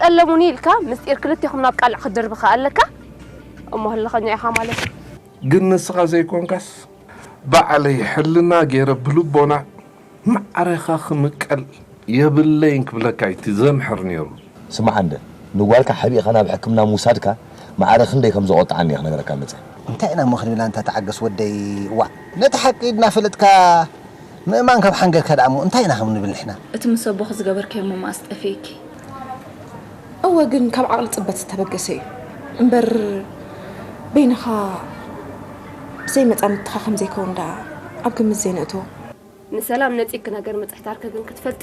ኣለሙኒ ኢልካ ምስጢር ክልቴኹም ናብ ቃልዕ ክትድርቢ ከኣ ኣለካ። እሞ ህልኸኛ ኢኻ ማለት እዩ። ግን ንስኻ ዘይኮንካስ ባዕለይ ሕልና ገይረ ብልቦና ማዕረኻ ክምቀል የብለይን ክብለካ እዩ እቲ ዘምሕር ነይሩ። ስማዕ እንደ ንጓልካ ሓቢእኻ ናብ ሕክምና ምውሳድካ ማዕረ ክንደይ ከም ዘቖጥዓኒ እየ ክነግረካ መጸ። እንታይ ኢና እሞ ክንብል ኣንታ ተዓገስ ወደይ ዋእ። ነቲ ሓቂ እናፈለጥካ ምእማን ካብ ሓንገድካ ደኣ እሞ እንታይ ኢና ከም ንብል ንሕና። እቲ ምስ ኣቦኺ ዝገበርካዮ እሞ መኣስ ጠፊእኪ? እወ ግን ካብ ዓቕሊ ጽበት ዝተበገሰ እዩ እምበር በይንኻ ብዘይ መጻምድትኻ ከም ዘይከውን ደኣ ኣብ ግምት ዘይነእትዎ። ንሰላም ነጺግኪ ነገር ምጽሕታርከ ግን ክትፈልጢ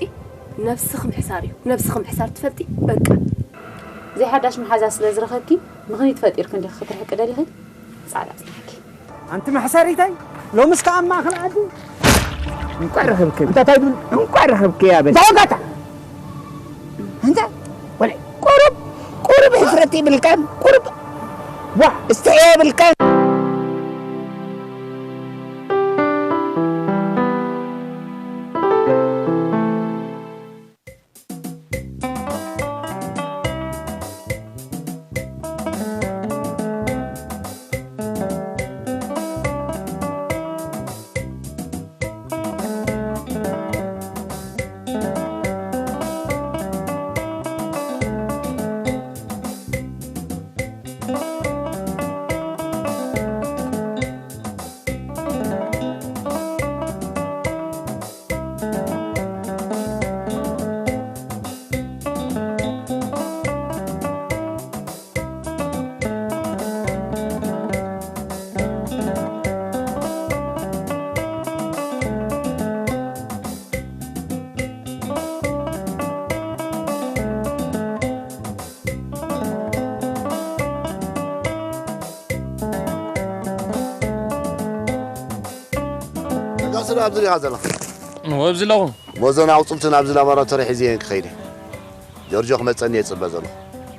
ነብስኺ ምሕሳር እዩ። ነብስኺ ምሕሳር ትፈልጢ በቃ። ዘይሓዳሽ መሓዛ ስለ ዝረኸብኪ ምኽኒት ፈጢርኪ እንዲኺ ክትርሕቂ ደሊኺ? ጻዕዳ ጽናሕኪ። ኣንቲ መሕሰሪተይ ሎምስ ከኣ ኣብ ማእኸል ዓዲ እንቋዕ ረኸብኪ። እንታይ እንታይ ድብል እንቋዕ ረኸብኪ እያ በል። እንታይ ወጋታ? እንታይ ወለ ቁሩብ ቁሩብ ሕፍረት ይብልካን ቁሩብ ዋ እስትሕያ ይብልካን። ነጋሲ ዶ ኣብዚ ዲኻ ዘለኻ? እወ፣ ኣብዚ ኣለኹ። እሞ እዘን ኣቑጽልቲ ናብዚ ላቦራቶሪ ሒዘየን ክኸይድ እየ። ጆርጆ ክመጸኒ እየ ዝጽበ ዘለኹ።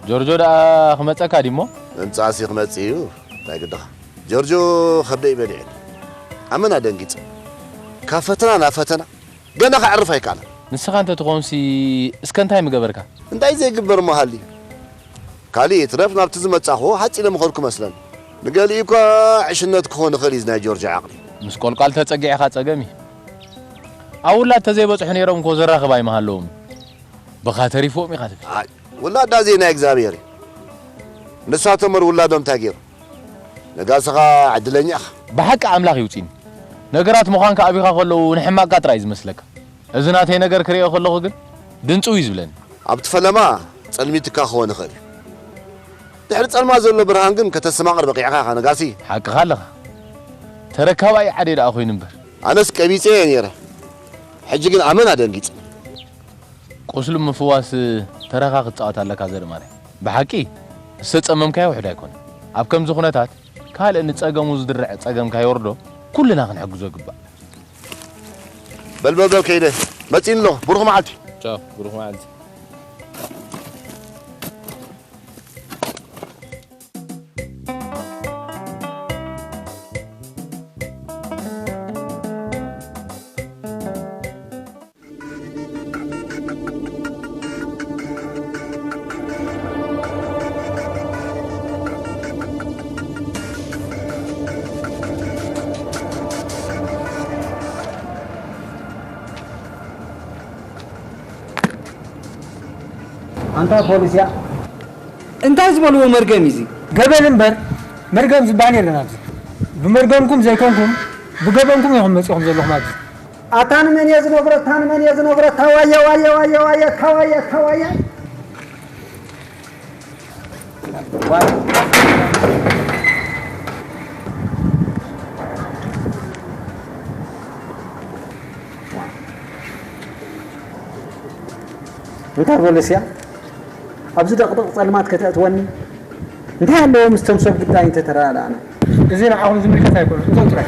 ጆርጆ ደኣ ክመጸካ ድዩሞ? ምምጻእሲ ክመጽእ እዩ፣ እንታይ ግድኻ። ጆርጆ ከብደይ በሊዑኒ። ኣመና ደንጊጸ። ካብ ፈተና ናብ ፈተና፣ ገና ከዕርፍ ኣይከኣለን። ንስኻ እንተ ትኾንሲ እስከ እንታይ ምገበርካ? እንታይ ዘይግበር እሞ ሃልዩ? ካልእ ይትረፍ ናብቲ ዝመጻኹዎ ሓጺነ ምኸድኩ መስለኒ። ንገሊኡ እኳ ዕሽነት ክኾን ይኽእል እዩ እዚ ናይ ጆርጆ ዓቕሊ። ምስ ቆልቋል ተጸጊዕኻ ጸገም እዩ። ኣብ ውላድ ተዘይበጽሑ ነይሮም እኮ ዘራኽብ ኣይምሃለዎም። ብኻ ተሪፍዎም ኢኻ ትብል። ኣይ፣ ውላድ ዳዜ ናይ እግዚኣብሔር እዩ። ንሳቶም እምበር ውላዶም እንታይ ገይሩ? ነጋሲ ኸኣ ዕድለኛ ኢኻ። ብሓቂ ኣምላኽ ይውጺኒ። ነገራት ምዃንካ ኣቢኻ ከለዉ ንሕማቕካ ጥራይ እዩ ዝመስለካ። እዚ ናተይ ነገር ክርእዮ ከለኹ ግን ድንጽው እዩ ዝብለኒ። ኣብቲ ፈለማ ጸልሚትካ ክኸውን ይኽእል እዩ። ድሕሪ ጸልማት ዘሎ ብርሃን ግን ከተስተማቕር በቒዕካ ኢኻ ነጋሲ። ሓቅኻ ኣለኻ። ተረካባይ ዓደይ ደኣ ኮይኑ እምበር። ኣነስ ቀቢጸ እየ ነይረ። ሕጂ ግን ኣመና ደንጊጸ። ቁስሉ ምፍዋስ ተረኻ ክትጻወት ኣለካ ዘርኢ ማርያም። ብሓቂ ዝተጸመምካዮ ውሑድ ኣይኮነን። ኣብ ከምዚ ኩነታት ካልእ ንጸገሙ ዝድርዕ ጸገም ካይወርዶ ኩልና ክንሕግዞ ይግባእ። በል በል በል ከይደ መጺኒ ኣለኹ። ብሩኽ መዓልቲ። ቻው፣ ብሩኽ መዓልቲ። ኣንታ ፖሊስ እያ። እንታይ ዝበልዎ መርገም እዩ እዚ? ገበን እምበር መርገም ዝበሃል የለን ኣብዚ። ብመርገምኩም ዘይኮንኩም ብገበንኩም ኢኹም መጺኹም ዘለኹም ኣብዚ። ኣታ ንመን እየ ዝነግሮ ኣታ ንመን እየ ዝነግሮ ኣታ ዋየ ዋየ ዋየ ዋየ ኣታ ዋየ ኣታ ዋየ። እንታይ በለስያ ኣብዚ ደቕደቕ ጸልማት ከተእትወኒ እንታይ ኣለዎ ምስቶም ሰብ ጉዳይ እንተተረዳዳእና። እዚ ንዓኹም ዝምልከት ኣይኮነን እቶም ጥራይ።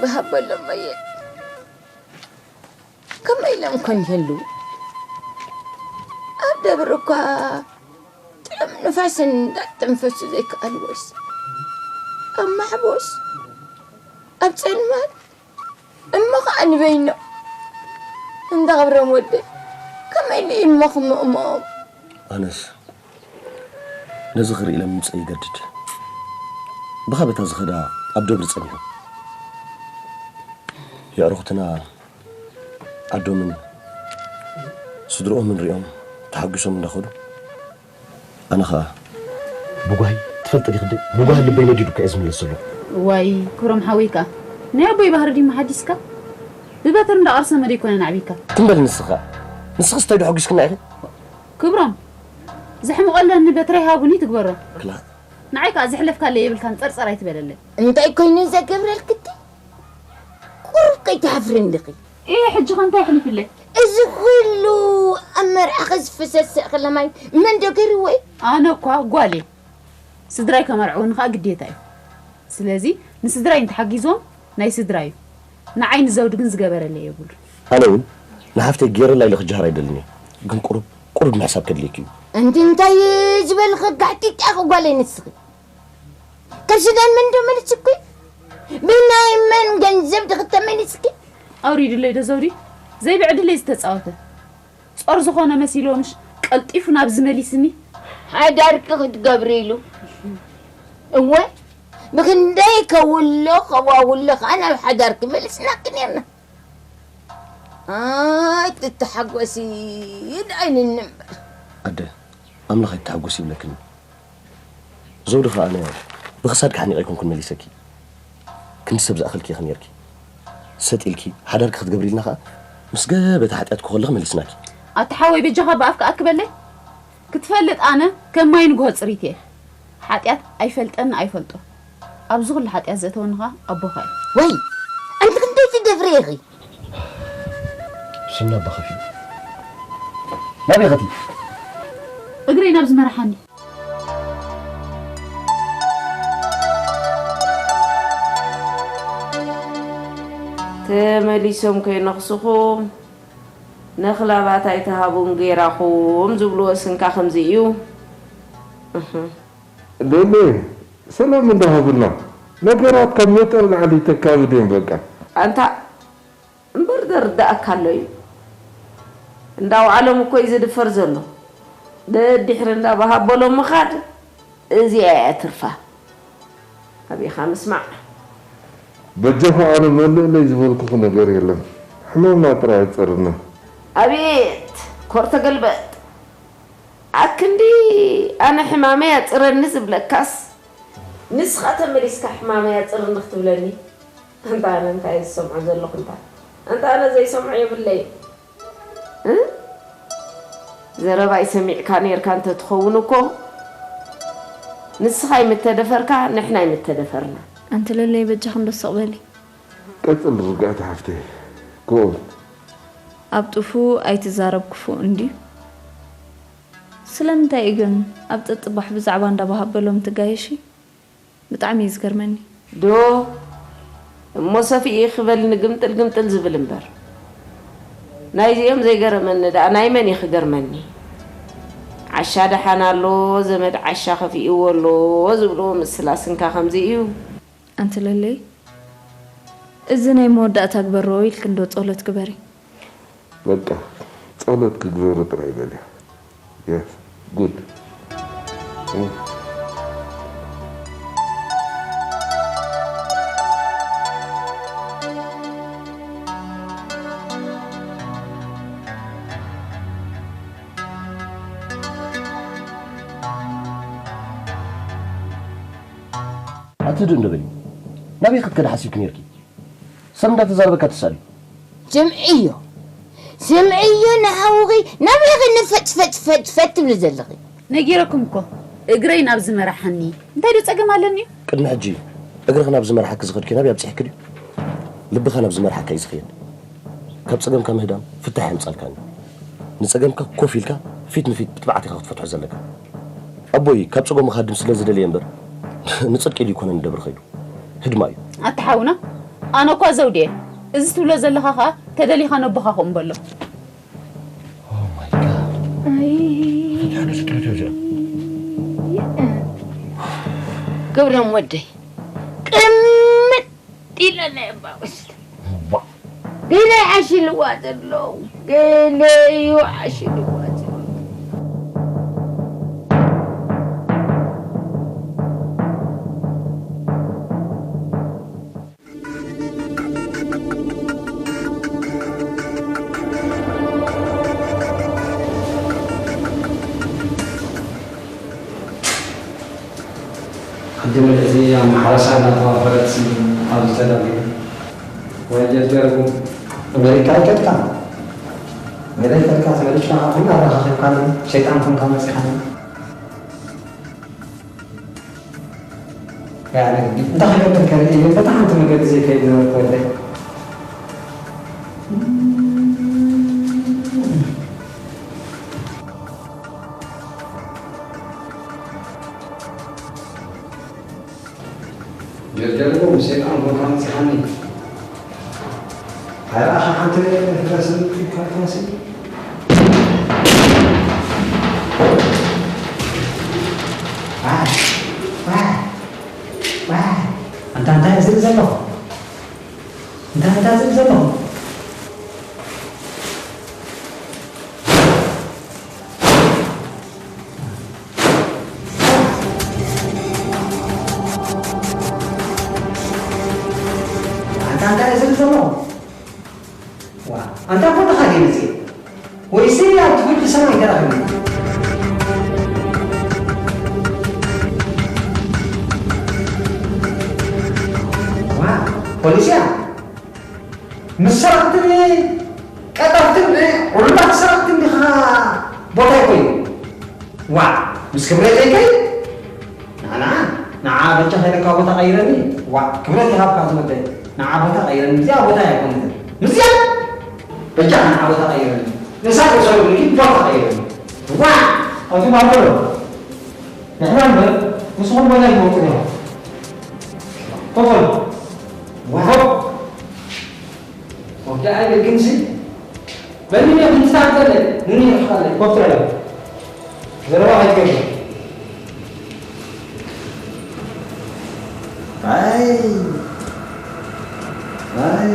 ብሃበሎም እየ። ከመይ ኢሎም ኮን ይህልዉ? ኣብ ደብሪ እኳ ጥዑም ንፋስ እንዳተንፈሱ ዘይከኣልዎስ፣ ኣብ ማሕቦስ፣ ኣብ ጸልማት፣ እሞ ኸዓ ንበይኖም እንዳ ገብሮም ወደይ ከመይ ኢሉ እሞ ክምእምኦም? ኣነስ ነዚ ክርኢ ኢለ ምምጸእ ይገድድ። ብኻ በታ ዝኸዳ ኣብ ደብሪ ጸኒሑ። የዕሩኽትና ዓዶምን ስድርኦምን ሪኦም ተሓጒሶም እንዳኸዱ፣ ኣነ ኸኣ ብጓሂ፣ ትፈልጢ ዲኺ እንዴ? ብጓሂ ልበይ ነዲዱ እኮ እየ ዝምለስ ዘለኹ። ዋይ፣ ክብሮም ሓወይ ከኣ ናይ ኣቦይ ባህሪ ድዩ መሓዲስካ? ብበትሪ እንዳቐርሰመ ዶ ኣይኮነን ኣዕቢካ? ትም በል ንስኻ። ንስኽስ እንታይ ዶ ሓጒስክና ኢኺ? ክብሮም፣ ዘሕምቐለኒ በትረይ ሃቡኒ ትግበሮ። ክላ። ንዓይ ከኣ ዘሕለፍካለይ የብልካን፣ ጸርጸር ኣይትበለለይ። እንታይ ኮይኑ ዘገብረልክቲ? ቁሩብ ከይትሓፍሪ እንዲኺ። እየ፣ ሕጂ ኸ እንታይ ኣሕሊፍለይ? እዚ ኹሉ ኣብ መርዓኺ ዝፍሰስ ስእኽለ ማይ መን ዶ ገይርዎ እዩ? ኣነ እኳ ጓል እየ። ስድራይ ከመርዕውኒ ኸኣ ግዴታ እዩ። ስለዚ ንስድራይ እንተሓጊዞም ናይ ስድራይ እዩ። ንዓይ ንዘውዲ ግን ዝገበረለይ የብሉን። ኣነ እውን ንሓፍተይ ገይረላ ኢለ ክጀሃር ኣይደልን እየ። ግን ቁሩብ፣ ቁሩብ ምሕሳብ ከድልየኪ እዩ። እንቲ እንታይ ዝበልኺ ጋሕጢጥ ኢኺ ጓለይ ንስኺ? ካብ ሱዳን መን ዶ መልስኩ? ብናይ መን ገንዘብ ድኺ ተመሊስኪ? ኣውሪድለይ ዶ ዘውዲ? ዘይብዕድለይ ዝተጻወተ። ጾር ዝኾነ መሲልዎ ምሽ ቀልጢፉ ናብዚ መሊስኒ? ሓዳርኪ ክትገብሪ ኢሉ። እወ፣ ብኽንደይ ከውሎ ከዋውሎ ኸኣ ናብ ሓዳርኪ መሊስናኪ ኔርና። ኣይ፣ ትተሓጎሲ ደኣይኒ እምበር። ኣደ፣ ኣምላኽ ኣይትተሓጎሲ ይብለክን። ዘውዲ ኸኣ ኣነ ብኽሳድኪ ሓኒቐ ኣይኮንኩን መሊሰኪ። ክንዲ ሰብ ዝኣኸልኪ ኢኺ ኔርኪ። ሰጥ ኢልኪ ሓዳርኪ ክትገብሪ ኢልና ኸኣ ምስ ገበታ ሓጢኣትኪ ከለኺ መሊስናኪ። ኣታ ሓወይ በጃኻ ብኣፍካ ኣክበለይ። ክትፈልጥ ኣነ ከም ማይ ንግሆ ጽሪት እየ። ሓጢኣት ኣይፈልጠኒ ኣይፈልጦ። ኣብዚ ኹሉ ሓጢኣት ዘእተወኒ ኸኣ ኣቦኻ እዩ። ወይ፣ ኣንቲ ክንደይ ትደፍሪ ኢኺ? ስና ኣባ ኸፊኡ። ናበይ ኸቲ? እግረይ ናብ ዝመርሓኒ። ተመሊሶም ከይነኽስኹም፣ ነኽላባት ኣይትሃቡን ጌራኹም ዝብልዎ ስንካ ከምዚ እዩ። እህ። ሌሌ፣ ሰላም እንዳሃቡና፣ ነገራት ካብ መጠን ላዕሊ ተካብድ እዮም በቃ። ኣንታ እምበር ዘርድኣካ ኣሎ እዩ። እንዳ ኣውዓሎም እኮ እዩ ዝድፈር ዘሎ። ደድሕሪ እንዳ በሃበሎም ምኻድ እዚኣ እያ ትርፋ። ኣቤኻ ምስማዕ። በጃኹ ኣነ መልእለይ ዝበልኩኹ ነገር የለን። ሕማምና ጥራይ ኣጸርና። ኣቤት ኮር ተገልበጥ። ኣክንዲ ኣነ ሕማመይ ኣጽረኒ ዝብለካስ፣ ንስኻ ተመሊስካ ሕማመይ ኣጽርኒ ክትብለኒ? ኣንታ ኣነ እንታይ ዝሰምዖ ዘለኹ እንታ? ኣንታ ኣነ ዘይሰምዖ የብለይ። እ? ዘረባይ ሰሚዕካ ኔርካ እንተ ትኸውን እኮ፣ ንስኻ ኣይምተደፈርካ፣ ንሕና ኣይምተደፈርና። ኣንቲ ለለይ በጃኺ እንዶ ስቕ በሊ። ቀጽል ርግኣት ሓፍተይ። ክኡን። ኣብ ጥፉእ ኣይትዛረብ ክፉእ እንድዩ። ስለምንታይ እዩ ግን ኣብ ጸጽባሕ ብዛዕባ እንዳ በሃበሎም ትጋየሺ? ብጣዕሚ እዩ ዝገርመኒ። ዶ እሞ ሰፍኢ ክበል ንግምጥል ግምጥል ዝብል እምበር። ናይዚኦም ዘይገረመኒ ደኣ ናይ መን እዩ ክገርመኒ? ዓሻ ደሓን ኣሎ፣ ዘመድ ዓሻ ከፊእዎ ኣሎ ዝብልዎ ምስላ ስንካ ከምዚ እዩ። ኣንቲ ለለይ፣ እዚ ናይ መወዳእታ ግበሮ ኢልኪ እንዶ ጸሎት ግበሪ። በቃ ጸሎት ክግበሩ ጥራይ በልያ። Yes, good. ኣቲ ዶ እንደበይ ናበይ ክትከዲ ሓሲብኪ ነርኪ? ሰብ እንዳተዛረበካ ትሳሊ። ስምዕዮ፣ ስምዕዮ፣ ንሓውኺ ናበይ ኺ ንፈጭ ፈጭ ፈጭ ፈጭ ትብሊ ዘለኺ? ነጊረኩም እኮ፣ እግረይ ናብ ዝመርሓኒ። እንታይ ዶ ጸገም ኣለኒ? ቅድሚ ሕጂ እግርኺ ናብ ዝመርሓኪ ዝኸድኪ ናበይ ኣብጺሕኪ ድዩ? ልብኻ ናብ ዝመርሓካ እዩ ዝኸይድ። ካብ ጸገምካ ምህዳም ፍታሕ የምጻልካኒ። ንጸገምካ ኮፍ ኢልካ ፊት ንፊት ብትብዓት ኢኻ ክትፈትሖ ዘለካ። ኣቦይ ካብ ጸገሙ ክሃድም ስለ ዝደለየ እምበር ንጽድቂ ኢሉ ይኮነን ንደብሪ ኸይዱ። ህድማ እዩ። ኣታ ሓውና፣ ኣነ እኳ ዘውዴ፣ እዚ ትብሎ ዘለኻ ኸኣ ተደሊኻ ነቦኻ ከምኡ በሎ። Oh my God። ኣይ፣ እንታይ ዓይነት ስድርቶ እዩ እዚኣ? ክብሮም ወደይ፣ ቅምጥ ኢለ ናይ እባ ወስድ። ባ- ገለ ዓሽልዋ ዘለዉ፣ ገለ እዩ ዓሽልዋ ዘለዉ። ሓንቲ ምልእቲ ኣብ ማሕረሳ እናተዋፈረት ኣብዚ ተዳኺሉ። ወይ ጀርጀርጉ፣ ኣሜሪካ ኣይከድካ፣ ሜዳ ኣይከድካ፣ ተመሊስካ ኩሉ ኣረኻኺብካኒ፣ ሸይጣን ኮንካ መጺኻኒ። ያኒ፣ እንታይ ክገብር ከርኢ፣ በታ ሓንቲ መገዲ ዘይከይድ ነበርኩ ወደይ። ጀርጀርጎ፣ ምስ ሰይጣን ኮንካ መጺኻኒ። ኣይረኣኻ ሓንቲ ፍረስን ኢልካ ትመስል። ዋይ፣ ዋይ፣ ዋይ። ኣንታ እንታይ እዩ ዝርኢ ዘሎ? እንታይ እንታይ ዝርኢ ዘሎ? ኣንታ እንታይ እዩ ዝርኢ ዘሎ? ዋ፣ ኣንታ እኮ ተኻዲነ እዚ ወይሲ ኣብ ትውልዲ ሰማይ ተረኺቡ? ዋ፣ ፖሊስ እያ። ምስ ሰረቕትን ቀጠፍትን ዕሉላት ሰረቕትን ዲኻ ቦታ ይኮይኑ? ዋ፣ ምስ ክብረተይ ከይ ንዓ ንዓ ንዓ በጃ ከይለካ ቦታ ቀይረኒ። ዋ፣ ክብረት ይሃብካ ዝወደይ። ንዓ ቦታ ቀይረኒ። እዚኣ ቦታ ኣይኮነትን። ምስያ በጃ ንዓ ቦታ ቀይረኒ። ንሳ ተሰሩ ቦታ ቀይረኒ። ዋ፣ ኣቲ ባበሎ ንሕና እምበር ንስኹም ቦታ ይትወቅን ኢኹም። ኮኾል ዋ፣ ወዲ ኣይብል ግንሲ በሚነ ምንሳት ገለ ምን ይረኽባለ። ኮፍ ትበል። ዘረባ ኣይትገብር። ኣይ፣ ኣይ።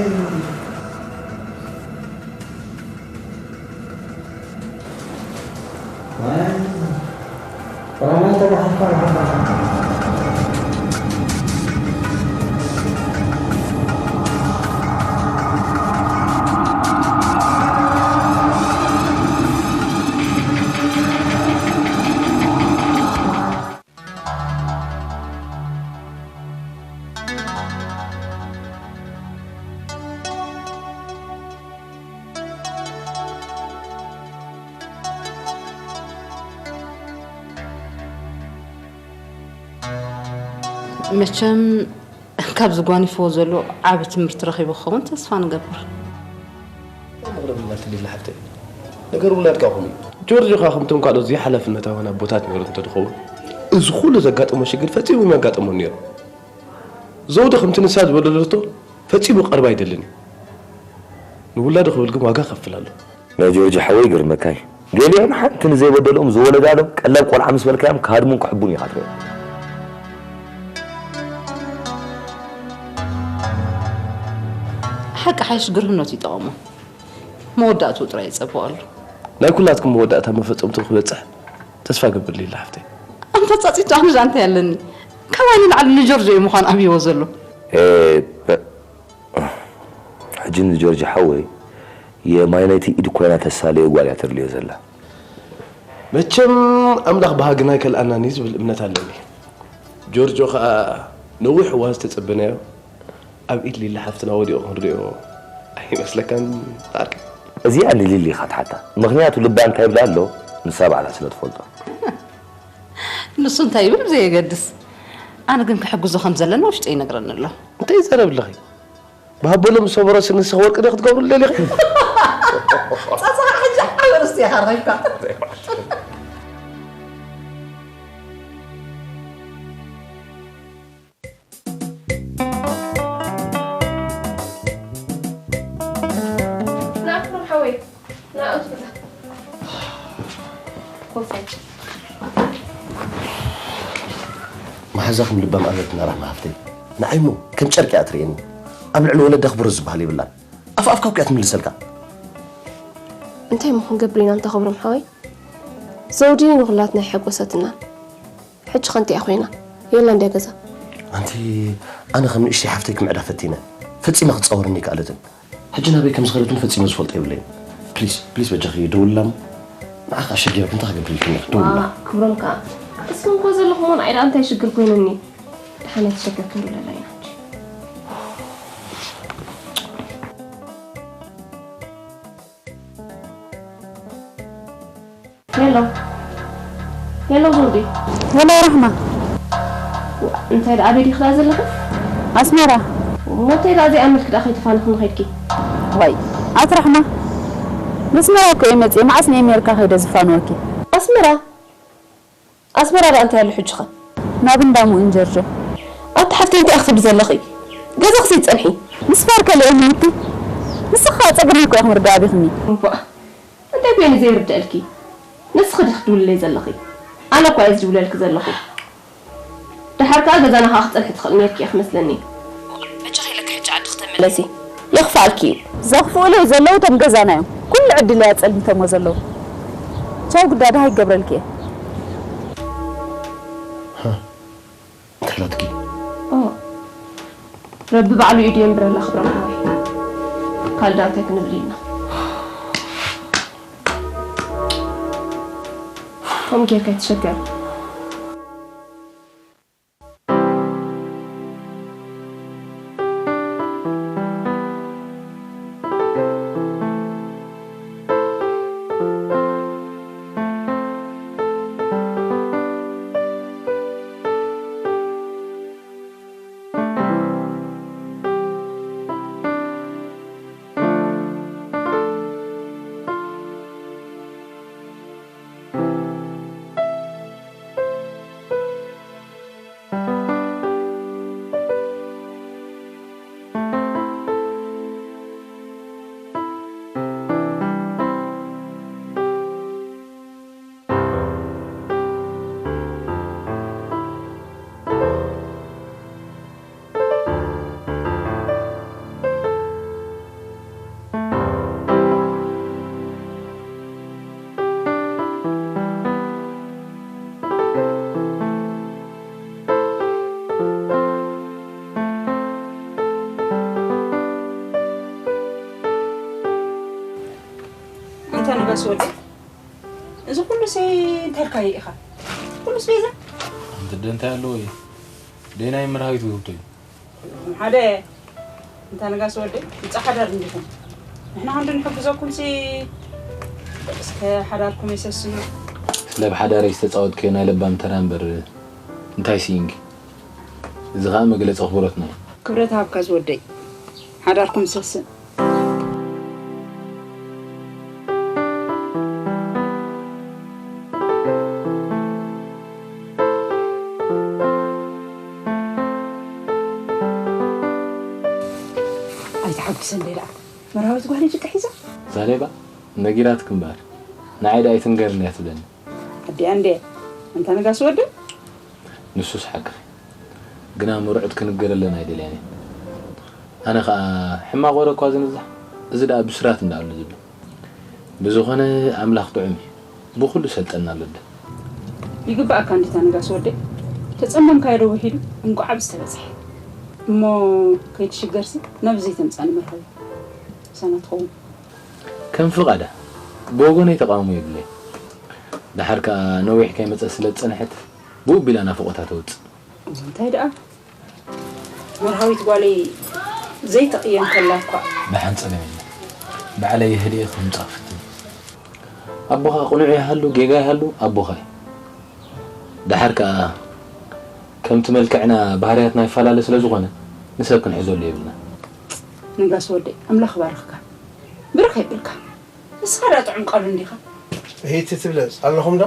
መቸም ካብዚ ጓኒፍዎ ዘሎ ዓቢ ትምህርቲ ረኺቡ ክኸውን ተስፋ ንገብር። መቕረብ ኢላ ትብል ሓፍተይ። ነገር ውላድካ ኹም እዩ። ጆርጆ ኸዓ ከምቶም ካልኦት ዘይሓላፍነታውያን ኣቦታት ነይሩ እንተዝኸውን፣ እዚ ኩሉ ዘጋጠሞ ሽግር ፈጺሙ የጋጠሞ ነይሩ። ዘውዲ ከምቲ ንሳ ዝበደለቶ ፈጺሙ ክቐርባ ኣይደልን እዩ። ንውላዱ ክብል ግን ዋጋ ከፍል ኣሎ። ናይ ጆርጅ ሓወይ ይገርመካ እዩ። ገሊኦም ሓንቲ ንዘይበደልኦም ዝወለዳሎም ቀለብ ቆልዓ ምስ በልካዮም ክሃድሙን ክሕቡን ኢኻ ትሪኦም። ሓቂ ሓይሽ ግርህነቱ ይጠቐሞ። መወዳእትኡ ጥራይ ይጸበቐሉ። ናይ ኩላትኩም መወዳእታ መፈጸምትኡ ክበጽሕ ተስፋ ገብር ሊላ ሓፍተይ። ኣንታ ጻጺቱ ኣነ ዳንታ ያለኒ። ካባይ ንላዕሊ ንጆርጆ እዩ ምዃን ኣብይዎ ዘሎ። ኤ፣ በ-፣ ሕጂ ንጆርጅ ሓወይ የማይነይቲ ኢድ ኮይና ተሳልዮ ጓል እያ ተድልዮ ዘላ። መቸም ኣምላኽ ብሃግና ኣይከልኣናን እዩ ዝብል እምነት ኣለኒ። ጆርጆ ኸኣ ነዊሕ እዋን ዝተጸበናዮ ኣብ ኢድ ሊሊ ሓፍትና ወዲቑ ክንሪኦ ኣይመስለካን? ኣርቂ። እዚኣ ንሊሊ ኢኻ ትሓታ። ምኽንያቱ ልባ እንታይ ይብላ ኣሎ ንሳ ባዕላ ስለ ትፈልጦ። ንሱ እንታይ ይብል ብዘየገድስ፣ ኣነ ግን ክሕግዞ ከም ዘለና ውሽጠይ ይነግረኒ ኣሎ። እንታይ ይዛረብ ኣለኺ? ብሃበሎም ዝሰበሮ ስኒ ንስኺ ወርቂ ዶ ክትገብሩ ደሊኺ? ጸጸኻ ሕጂ ዓቢ ርስቲ ኢኻ ረኺብካ። ሓዛ ከም ልባም ኣበርትና ራህማ ሃፍተይ። ንዓይ እሞ ከም ጨርቂ እያ ትርእየኒ። ኣብ ልዕሊ ወለዳ ክብሮ ዝበሃል የብላን። ኣፍ ኣፍካ እኮ እያ ትምልሰልካ። እንታይ እሞ ክንገብር ኢና እንተ ክብሮም ሓወይ? ዘውዲ ንኹላትና ይሐጎሰትና። ሕጂ ከ እንታይ ኮይና? የላ እንድያ ገዛ። ኣንቲ ኣነ ከም ንእሽተይ ሓፍተይ ክምዕዳ ፈቲነ። ፈጺማ ክትጻወረኒ ኣይከኣለትን። ሕጂ ናበይ ከም ዝኸደት እውን ፈጺመ ዝፈልጦ የብለይን። ፕሊስ ፕሊስ በጃኺ ደውልላ እሞ ንዓኻ ኣሸጊረ ክንታ ክገብር ኢልክኒ ደውልላ። ክብሮም ከኣ እስኩም እኮ ዘለኹም ንዓይ ደኣ እንታይ ሽግር ኮይኑኒ። ደሓን ኣይትሸገር ክንብለላ ኢና ሕጂ። ሄሎ ሄሎ ዘውዲ። ሄሎ ራሕማ። እንታይ ደኣ ኣበይ ዲኺ ደኣ ዘለኺ? ኣስመራ። እሞ እንታይ ደኣ ዘይኣመልኪ ደኣ ከይተፋነኽኒ ኸይድኪ? ዋይ ኣቲ ራሕማ። ንስመራ እኮ እየ መፅየ መዓስ ንኤሜሪካ ከይደ ዝፋንወኪ? ኣስመራ ኣስመራ ደኣ እንታይ ኣሎ ሕጂ ኸ? ናብ እንዳ ሙእን ጀርጆ። ኣቲ ሓፍተይ እንታይ ኢኺ ትብሊ ዘለኺ? ገዛኺ ዘይትጸንሒ? ምስ ፋር ከሊኤ ምንቲ? ንስኺ ኸኣ ጸገመይ እኮ ኢኺ ምርዳእ ኣቢኽኒ። እባ እንታይ ኮይኑ ዘይርደኣልኪ? ንስኺ ዲኺ ትድውልለይ ዘለኺ? ኣነ እኳ እየ ዝድውለልኪ ዘለኹ። ደሓር ከኣ ገዛና ከኣ ክትጸንሒ ትኽእሊ ኔርኪ ኢኺ መስለኒ። በጃኺ ኢለኪ ሕጂ ዓዲ ክተመለሲ። የኽፍኣልኪ እዩ። ዘኽፍኡለይ ዘለዉ እቶም ገዛና እዮም። ኩሉ ዕድለይ ኣጸልሚቶሞ ዘለዉ። ቻው ግዳ ደሃይ ክገብረልኪ እየ። እንታይ ኢላትኪ? ረቢ ባዕሉ ኢዱ የንብረላ ክብሮም ሓወይ። ካልእ ዳኣ እንታይ ክንብል ኢልና። ከምኡ ጌርካ ኣይትሸገር። ኣንታ ነጋሲ ወደይ፣ እዚ ኩሉሲ እንታይ ኢልካዮ ኢኻ? ኩሉስ ቤዛ? ኣንቲ ኣደ እንታይ ኣለዎ እዩ? ደይናይ መርሃዊት ውህብቶ እዩ። ኩልኹም ሓደ። ኣንታ ነጋሲ ወደይ፣ ብጻ ሓዳር እንዲኹም። ንሕና ክንዲ ንሕግዘኩምሲ እስከ ሓዳርኩም የሰስኑ። ስለ ኣብ ሓዳረይ ዝተጻወትክዮ ናይ ለባም ተራ እምበር እንታይ ስኢንኪ? እዚ ኸኣ መግለጺ ኣኽብሮትና እዩ። ክብረት ሃብካ ዝወደይ። ሓዳርኩም ሰስን። ኣይትሓጉሰ እንዴ ደኣ መርሃዊት ጓል ጭቃ ሒዛ። ዛሌባ ነጊራትኪ እምበኣር ንዓይ ደኣ ኣይትንገርኒ እያ ትብለኒ። ኣዲኣ እንዴ ኣንታ ነጋሲ ወዲ። ንሱስ ሓቅኺ ግና ምሩዕት ክንገረለን ኣይደልያን እየ። ኣነ ኸኣ ሕማቕ ወረ እኳ ዝንዛሕ፣ እዚ ደኣ ብስራት እንዳኣሉ ዝብል። ብዝኾነ ኣምላኽ ጥዑም እዩ፣ ብኹሉ ሰልጠና ኣሎ ኣደ። ይግባኣካ እንዲታ ነጋሲ ወደይ፣ ተጸመምካዮ ዶ ውሒዱ እንቋዕ ኣብ ዝተበጽሐ። እሞ ከይትሽገርሲ ናብ ዘይተምጻኒ መርሃዊ ሳና ትኸውን። ከም ፍቓዳ ብወገነይ ተቓውሞ የብለይ። ደሓር ከኣ ነዊሕ ከይመጸት ስለ ዝጸንሐት ብኡ ኣቢላ ናፍቖታ ተውጽእ። እንታይ ደኣ መርሃዊት ጓለይ ዘይትቕየም ከላ እኳ። ደሓን ጸገም የለን። ባዕለይ የህድኤ ክምጻእ ክፍትን። ኣቦኻ ቅኑዕ ይሃሉ ጌጋ ይሃሉ ኣቦኻ እዩ። ደሓር ከኣ ከምቲ መልክዕና ባህርያትና ይፈላለ ስለ ዝኾነ ንሰብ ክንሕዘሉ የብልና። ነጋሲ ወደይ ኣምላኽ ይባርኽካ። ብርኽ የብልካ። ንስኻ ደኣ ጥዑም ቃሉ እንዲኻ። ሄቲ ትብለጽ ኣለኹም ዶ?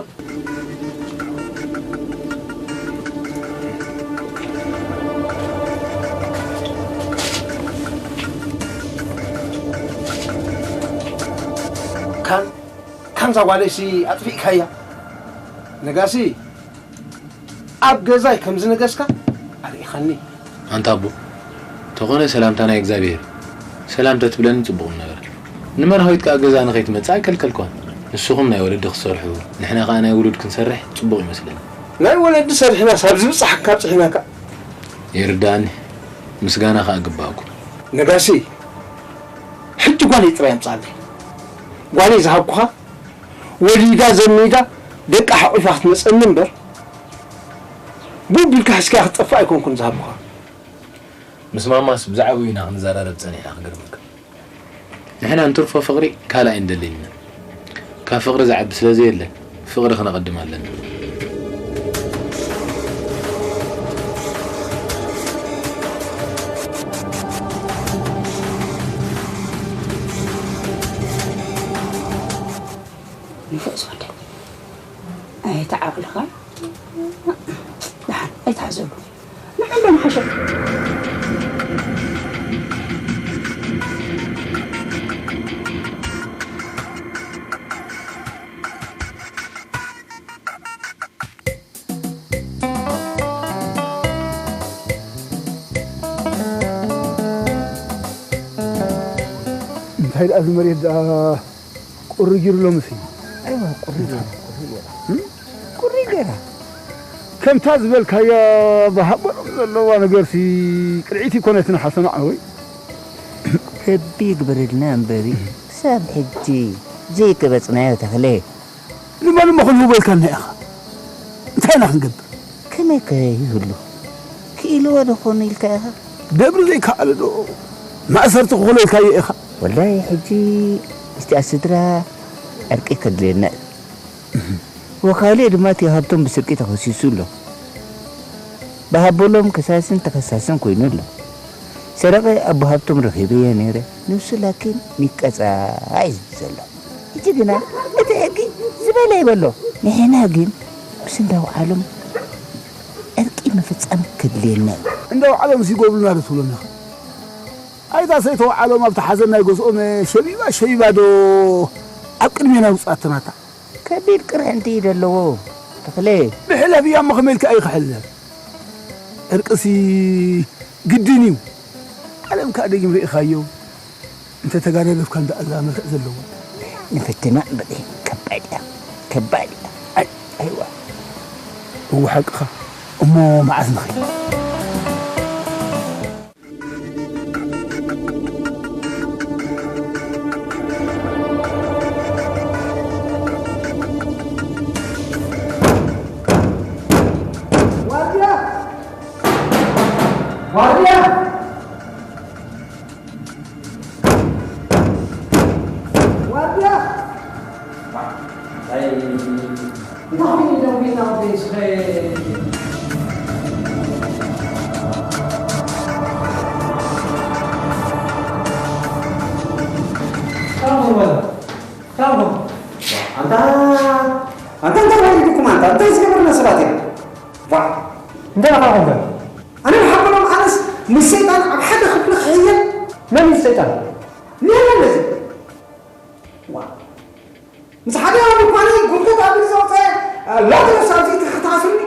ካን ካንዛ ጓለይሲ ኣጥፊእካያ ነጋሲ ኣብ ገዛይ ከም ዝነገስካ ኣርኢኻኒ። ኣንታ ኣቦ፣ ተኾነ ሰላምታ ናይ እግዚኣብሔር እዩ። ሰላም ተትብለኒ ጽቡቕ ምነበረ። ንመርሃዊት ከኣ ገዛ ንኸይትመጽእ ኣይከልከልኳን። ንስኹም ናይ ወለዲ ክትሰርሑ፣ ንሕና ከኣ ናይ ውሉድ ክንሰርሕ ጽቡቕ ይመስለኒ። ናይ ወለዲ ሰሪሕናስ ኣብ ዝብጻሕ ካብ ጽሒናካ። ይርዳእኒ። ምስጋና ከኣ ግባእኩም። ነጋሲ፣ ሕጂ ጓለይ ጥራይ ኣምጽኣለይ። ጓለይ ዝሃብኩኻ፣ ወሊዳ ዘሚዳ ደቃ ሓቑፋ ክትመጸኒ እምበር፣ ቡብ ኢልካ ሒዝካያ ክትጠፍእ ኣይኮንኩን ዝሃብኩኻ። ምስ ማማስ ብዛዕባኡ ኢና ክንዘራረብ ጸኒሕና ክገርመካ። ንሕና እንትርፎ ፍቕሪ ካልእ ኣይንደልን ኢና። ካብ ፍቕሪ ዝዓቢ ስለ ዘየለ፣ ፍቕሪ ክነቐድም ኣለና። ንፉዕ ዝወደ ኣይተዓቕልኻ። ደሓን ኣይትሓዘሉ። ንዓንዶ ንሓሸ። እንታይ ደኣ እዚ መሬት ደኣ ቁሪ ጊሩ ሎምስ እዩ። ኣይዋ፣ ቁሪ ጌራ፣ ቁሪ ጌራ። እም? ቁሪ ጌራ። ከምታ ዝበልካያ ብሃቦሎም ዘለዋ ነገርሲ ቅርዒት ይኮነትን ሓሰማ ዓወይ። ረቢ ይግበረልና እምበሪ፣ ክሳብ ሕጂ ዘይቀበጽናዮ ተኽለ። ንመን እሞ ክንህቦ ኢልካና ኢኻ? እንታይ ኢና ክንገብር? ከመይ ከ ይህሉ? ክኢልዎ ዶ ኾኑ ኢልካ ኢኻ? ደብሪ ዘይከኣለ ዶ? ማእሰርቲ ክኾኖ ኢልካዮ ኢኻ? ወላሂ ሕጂ ምስቲ ኣስድራ ዕርቂ ከድልየና እዩ። ወካልእ ድማ እቲ ሃብቶም ብስርቂ ተኸሲሱ ኣሎ። ብሃቦሎም ከሳስን ተኸሳስን ኮይኑ ኣሎ። ሰረቐ ኣቦ ሃብቶም ረኺበዮ ነይረ፣ ንሱ ላኪን ሚቀጻ እዩ ዝብል ዘሎ። ሕጂ ግና እቲ ሕጊ ዝበለ ይበሎ። ንሕና ግን ምስ እንዳውዓሎም ዕርቂ ምፍጻም ከድልየና እዩ። እንዳውዓሎም ሲጎብሉና ዶ ትብሎም ኢኻ? ኣይታ ሰይተውዓሎም ኣብቲ ሓዘን ናይ ገዝኦም ሸቢባ ሸቢባ ዶ ኣብ ቅድሜና ውጻእትናታ? ከቢድ ቅርሕንቲ እዩ ዘለዎ ተኽለ። ብሕለፍ እያ እሞ ከመይ ኢልካ እዩ ክሕለፍ? ዕርቅሲ ግድን እዩ። ዓለም ከኣ ደጊም ርኢኻዮ። እንተ ተጋደለፍካ እንዳ ኣላ መልክዕ ዘለዎ። ንፈትና እምበሪ። ከባድ እያ። ከባድ እያ። ኣይ፣ ኣይዋ። እወ ሓቅኻ። እሞ መዓስ ንኸይድ? ዋርድያ! ዋርድያ! ዋርድያ! እንታይ ኮይኑ ደዊልና ወደይ ስኸ? ታንጎ በለ። ታንጎ። ኣንታ፣ ኣንታ እንታይ ወሪድኩም ኣንታ? እንታይ ዝገበርና ሰባት ኢና? ዋ። እንታይ ኢኻ ኮንካ? ኣነ ብሓበሎም ኣነስ ምስ ሰይጣን ኣብ ሓደ ክፍሊ ክሕየል? መን እዩ ሰይጣን? ኔና ነዚ። ዋ። ምስ ሓደ ኣውሮፓኒ ጉልበት ኣቢሉ ዘውፀአ ላትረስ ኣብዚ ተኸታተሉኒ።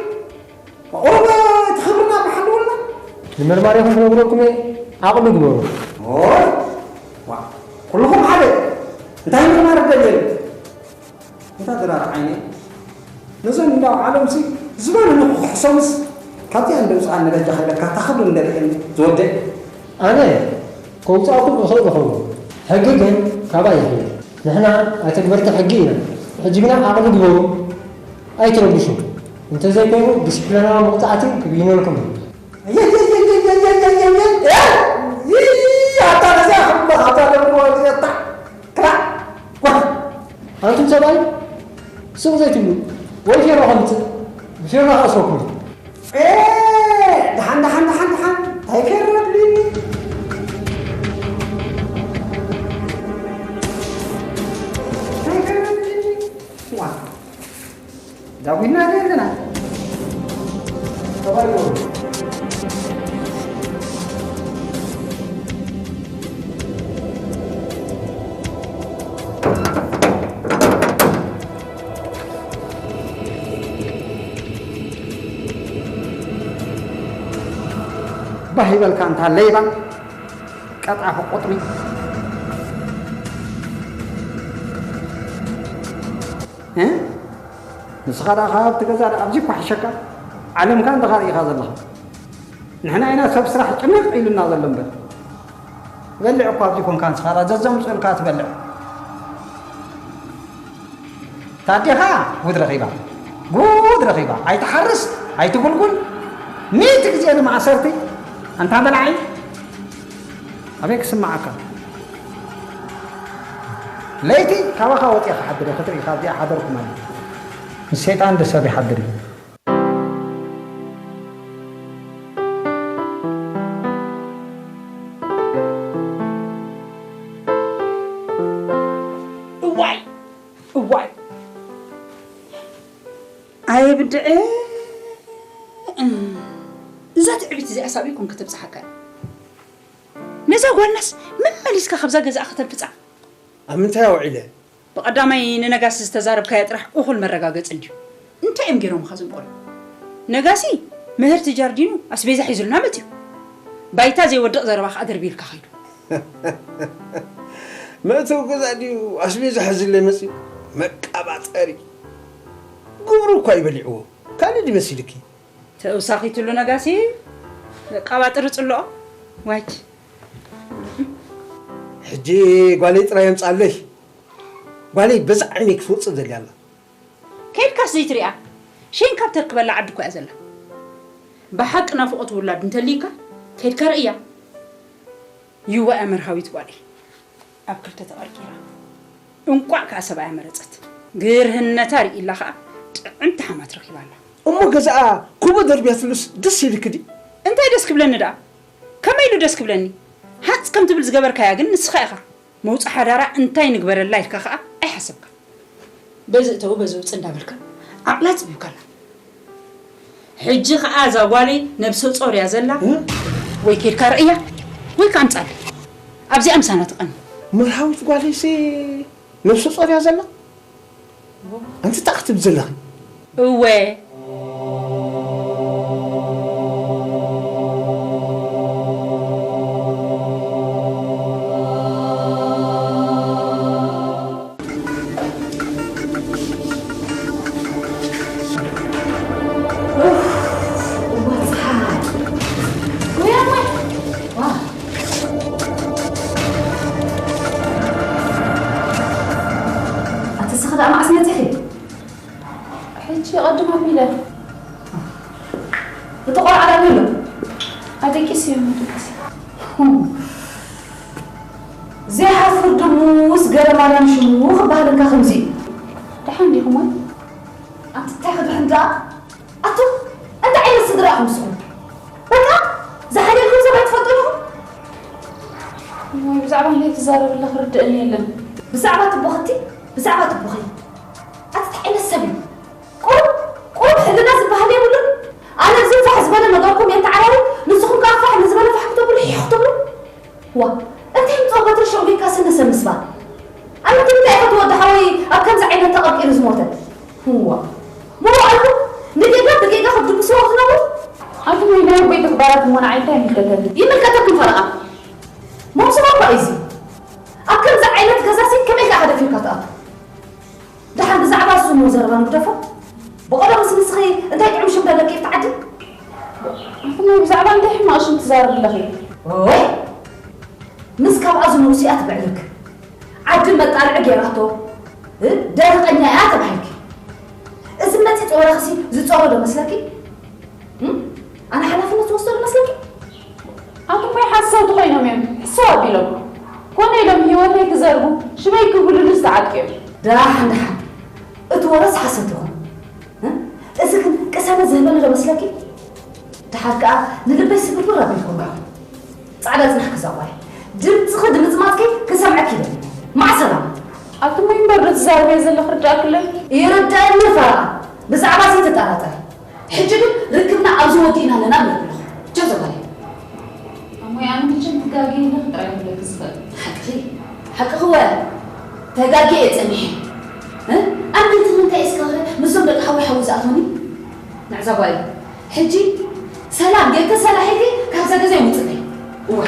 ቁሩብ እቲ ክብርና ብሓልውና። ንመርማሪኹም ክነግረኩም እየ፣ ዓቕሊ ግበሩ። ኦይ፣ ዋ፣ ኩልኹም ሓደ። እንታይ ምርማር ደልየሉ? እንታይ ድራር ዓይነይ? ነዞም እንዳው ዓለምሲ ዝበሉ ንክሕሰሙስ ካብዚኣ እንደውፅኣኒ በጃ ክብለካ፣ ታኽሉ እንደርእየኒ ዝወደይ። ኣነ ከውጻእኩም እኽእል እኸውን፣ ሕጊ ግን ካባይ ይሕለፍ። ንሕና ኣተግበርቲ ሕጊ ኢና። ሕጂ ግና ዓቕሊ ግበሩ፣ ኣይትረብሹ። እንተዘይኮይኑ ዲስፕሊናዊ መቕጻዕቲ ክብይነልኩም እዩ። ኣታ ነዚኣ ክብሎ፣ ኣታ ደብርዎ እዚኣ፣ ክላ፣ ዋ። ኣንቱም ሰብኣይ ስቕ ዘይትብሉ፣ ወይ ፌሮ ከምጽእ፣ ብፌሮ ክኣስረኩም። ኤ፣ ደሓን፣ ደሓን፣ ደሓን፣ ደሓን። እንታይ ከረድልኒ? እንታይ ከረድልኒ? ዋ። ዳዊትና ደለና። ተባይሮ። ባህ ይበልካ እንታ ለይባ ቀጣፊ ቁጥሚ። እ? ንስኻ ደኣ ካብቲ ገዛ ደኣ ኣብዚ እኳ ሕሸካ ዓለምካ እንተኻ ርኢኻ ዘለኻ። ንሕና ኢና ሰብ ስራሕ ጭንቕ ኢሉና ዘሎ እምበር። ትበልዕ እኳ ኣብዚ ኮንካ ንስኻ ደኣ ዘዘምፅኡልካ ትበልዕ። ታዴኻ ጉድ ረኺባ፣ ጉድ ረኺባ። ኣይትሓርስ፣ ኣይትጉልጉል። ሚእቲ ግዜ ንማእሰርቲ ኣንታ በላዒ። ኣበይ ክስምዓካ? ለይቲ ካባኻ ወፂኣ ክሓድር እየ፣ ክትርኢ ካብዚኣ ሓደርኩ ማለት እዩ። ምስ ሰይጣን ዶ ሰብ ይሓድር እዩ? እዋይ! እዋይ! ኣየ ብድዐ! እዛ ትዕቢት እዚኣ ሳብ ኢልኩም ከተብጽሓካ እያ። ነዛ ጓልናስ መመሊስካ ካብዛ ገዛኣ ከተንፍጻ። ኣብ ምንታይ ኣውዒለ? ብቐዳማይ ንነጋሲ ዝተዛረብካዮ ጥራሕ እኹል መረጋገጺ እንድዩ። እንታይ እዮም ገይሮምኻ እዞም ቆልዑ? ነጋሲ ምህርቲ ጃርዲኑ ኣስቤዛ ሒዙልና መጺኡ። ባይታ ዘይወድቕ ዘረባ ከኣ ደርቢዩልካ ከይዱ። መእተዊ ገዛ ድዩ ኣስቤዛ ሒዙለይ መጺኡ? መቃባጠሪ። ግብሩ እኳ እዩ በሊዕዎ። ካልእ ድዩ መሲልኪ? ተውሳኺትሉ ነጋሲ መቃባጥሪ ጽልኦ። ዋይች። ሕጂ ጓለይ ጥራይ የምጻለይ። ጓለይ በዛ ዓይነይ ክትወጽእ ደልያ ኣላ። ከይድካስ ዘይትሪኣ? ሸይን ካብ ተርክበላ ዓዲ እኮ እያ ዘላ። ብሓቂ ናፍቖት ውላድ እንተልዩካ ከይድካ ርእያ። ይዋእ መርሃዊት ጓለይ ኣብ ክልተ ተቐርቂራ። እንቋዕ ከኣ ሰብኣያ መረጸት። ግርህነታ ርኢላ ከኣ ጥዕምቲ ሓማት ረኺባ ኣላ። እሞ ገዛኣ ኩቦ ደርብያትሉስ ደስ ይብልኪ ድዩ? እንታይ ደስ ክብለኒ ደኣ? ከመይ ኢሉ ደስ ክብለኒ? ሃጽ ከም ትብል ዝገበርካያ ግን ንስኻ ኢኻ። መውጽእ ሓዳራ እንታይ ንግበረላ ኢልካ ከኣ ኣይሓሰብካን። በዚ እተው በዚ ውጽእ እንዳበልካ ዓቕላ ጽቢብካላ። ሕጂ ከኣ እዛ ጓለይ ነብሰ ጾር እያ ዘላ። እ? ወይ ኬድካ ርእያ ወይ ከኣ ኣምጻለይ። ኣብዚኣ ምሳና ትቐኒ። መርሃዊት ጓለይሲ ነብሰ ጾር እያ ዘላ? ኣንቲ እንታይ ክትብል ዘለኺ? እወ። ኣቲ ስኺ ደኣ መዓስ መጺኺ? ሕጂ ቅድም ኣቢለ። እቲ ቆልዓ ዶ ኣሎ? ኣደቂሰዮ፣ ኣደቂሰዮ። ዘይሓፍር ድሙስ ገረማርያም ሽሙ ክበሃል እንካ ከምዚ እዩ። ደሓን ዲኹም ወይ? ኣንቲ እንታይ ክድሕን ደኣ? ኣቱም እንታይ ዓይነት ስድራ ኢኹም ንስኹም? በቃ ዝሓደግኩም ሰብ ኣይትፈልጡን ኢኹም? እሞይ፣ ብዛዕባ እንታይ ትዛረቢ ኣለኺ? ርድእኒ የለን። ብዛዕባ ትቦኽቲ፣ ብዛዕባ ትቦኺ። ኣቲ እንታይ ዓይነት ሰብ እዩ? ቁሩብ፣ ቁሩብ ሕልና ዝበሃል የብሉን? ኣነ እዚ ፋሕ ዝበለ ነገርኩም የንተዓራሩ፣ ንስኹም ከኣ ፋሕ ንዝበለ ፋሕ ክትብሉ፣ ሒሕ ክትብሉ? ዋ፣ እንታይ ምጽኦ በትሪ ሸጒካ ስነ ሰብ ምስባር? ኣነ ግን እንታይ ኢኻ ትወዲ ሓወይ ኣብ ከምዚ ዓይነት ተቐርቂሩ ዝሞተ? ዋ፣ ምውዓልኩም ንጌጋ ብጌጋ ክትድግስዎ ክትነብሩ? ኣቲ ናይ ኣቦይ ተግባራት እሞ ንዓይ እንታይ ይምልከተኒ? ይምልከተኩም ፈረቓ። መውስቦ እኳ እዩ እዚ። ኣብ ከምዚ ዓይነት ገዛሲ ከመይ ኢልካ ኢኻ ደፊርካ ትኣቱ? ደሓን ብዛዕባ እሱ እሞ ዘረባ ንግደፎ። ብቐደሙስ ንስኺ እንታይ ጥዑም ሽም ደለኪ ኣብቲ ዓዲ? ኣቲ ናይ ብዛዕባ እንታይ ሕማቕ ሽም ትዛረቢ ኣለኺ? ወይ! ምስ ካብኣ ዝነውሱ እያ ትብዕልክ። ዓዲ መጣልዒ ገይራቶ፣ እ፣ ደረቐኛ እያ ተባሂልኪ። እዚ መጺጽ ወረኽሲ ዝጸሮ ዶ መስለኪ? እም? ኣነ ሓላፍነት ዝወስዶ ዶ መስለኪ? ኣቲ እሞ ሓሰውቲ ኮይኖም እዮም። ሕሰው ኣቢሎም። ኮነ ኢሎም ህይወተይ ክዘርጉ፣ ሽመይ ክብሉሉ ዝተዓጥቁ እዮም። ደሓን፣ ደሓን። እቲ ወረስ ሓሰት ይኹን። እ? እዚ ግን ቅሳነት ዝህበኒ ዶ መስለኪ? ደሓር ከኣ ንልበይ ስብርብር ኣቢልኩም ከኣ። ጻዕዳ ጽናሕኪ እዛ ጓል። ድምጽኺ ድምጽማጽኪ ክሰምዐኪ ይደሊ። ማዕሰላማ። ኣቲ እሞ እምበር ዶ ትዛረብዮ ዘለኺ ርድኣክለይ? ይርድኣኒ ፈረቓ። ብዛዕባ እዚ ትጠራጠሪ። ሕጂ ግን ርክብና ኣብዚ ወዲእና ኣለና እብለኪ ኣለኹ። ቻው እዛ ጓል። ኣሞይ፣ ኣነ መቸም ትጋገይ ኣለኺ ጥራይ ክብለኪ ዝኽእል። ሓቅኺ፣ ሓቅኺ ወ ተጋግየ እየ ጸኒሐ። እ? ኣንበይቲ ምንታይ እስከ ምስዞም ደቂ ሓወይ ሓዊ ዝኣቶኒ? ንዕዛ ጓል፣ ሕጂ ሰላም ጌርኪ ሰላሒልኪ ካብ ሰገዛ ይውፅለይ። እዋ፣